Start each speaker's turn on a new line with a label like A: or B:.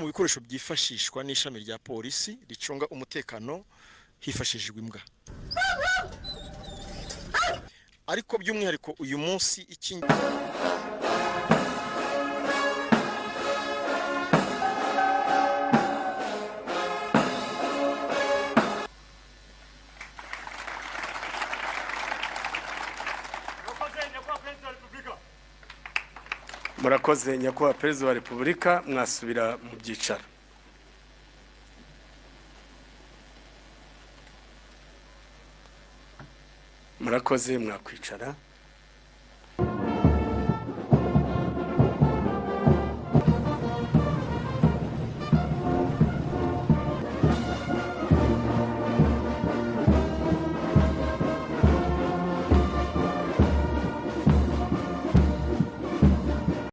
A: mu bikoresho byifashishwa n'ishami rya polisi ricunga umutekano hifashishijwe imbwa. Ariko by'umwihariko uyu munsi iki
B: Murakoze, Nyakubahwa Perezida wa Repubulika. Mwasubira mu byicaro. Murakoze, mwakwicara.